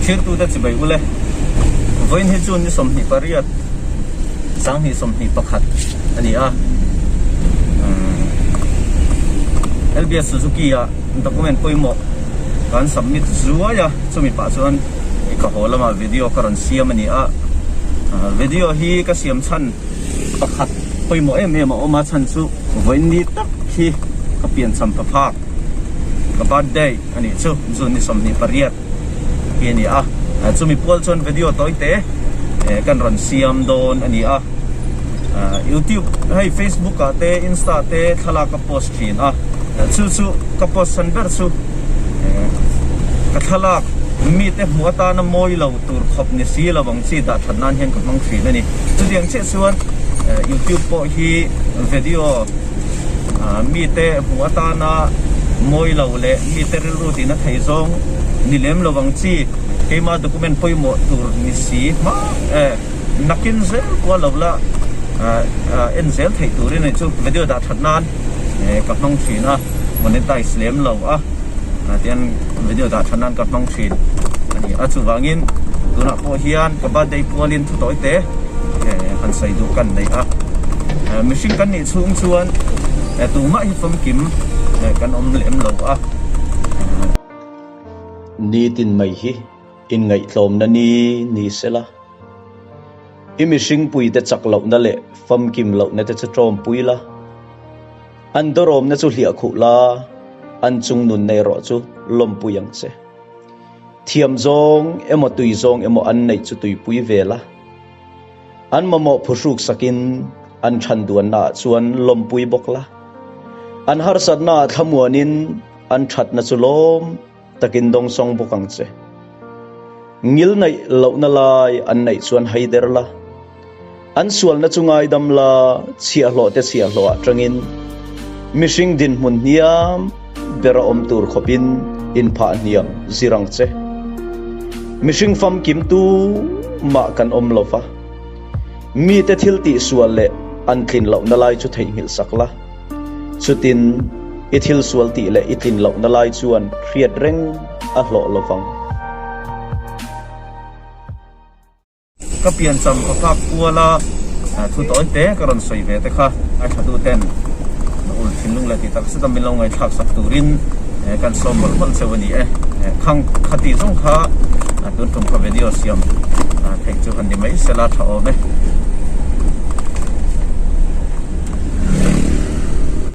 Thirtute chibai ule. Vawiin hi chu ni 28, 2021 a ni a. LBS Suzuki ah document pawimawh kan submit zuai a, chumi pah chuan ka haw lamah video ka rawn siam a ni a. Video hi ka siam chhan pakhat pawimawh em em a awm a, chhan chu vawiin ni tak hi ka piancham ta phak, ka birthday a nih chu June ni 28 hi a ni a, chumi pual chuan video tawi te kan rawn siam dawn a ni a, youtube hei facebook ah te insta ah te thlalak ka post thin a, chu chu ka post chhan ber chu ka thlalak mite hmuh atana mawi lo tur khawp ni si lo ang chi dah that nan hian ka hmang thin a ni. Chutiang chiah chuan youtube pawh hi video mite hmuh atana mawi lo leh mite rilru tihna thei zawng ni lem lo ang chi keima document pawimawh tur ni si hma nakin zel pawh a lo la en zel theih turin a ni chu video dah that nan ka hmang thin a monetize lem lo a tian video dah that nan ka hmang thin a ni a chuvangin tunah pawh hian ka birthday pualin thu tawi te han sawi duh kan nei a mihring kan nih chhung chuan tumah hi famkim kan awm lem lo a. Nitin mai hi inngaihtlawmna ni ni sela. I mihringpuite chak lohna leh famkim lohna te chu ṭawmpui la, an dawrawmna chu hliah khuh la, an chungnunna erawh chu lawmpui ang che. Thiam zawng emaw tui zawng emaw an neih chu tuipui ve la, an mamawh phuhruk sakin an ṭhanduannaah chuan lawmpui bawk la, an harsatnaah thlamuanin an ṭhatna chu lawm takin dawngsawng bawk ang che. Ngil neih lohna lai an neih chuan hai der la, an sualna chu ngaidam la, chhiahhlawh te chhiahhlawh ah tangin mihring dinhmun hniam ber a awm tur khawpin inphah hniam zir ang che. Mihring famkim tu mah kan awm lo va, mite thil tihsual leh an tlin lohna lai chu theihnghilh sak la. Chutin i thil sual tih leh i tlin lohna lai chuan hriat reng a hlawh lo vang. Ka piancham ka phak kual a, thu tawi te ka rawn sawi ve te kha a tha tu ten ul thinlung leh tih tak zet a min lo ngaihthlak sak turin kan sawm mawlh mawlh cheu a ni e. Khang khati zawng kha tun tum kha video siam theih chu han ni mai sela tha awm e.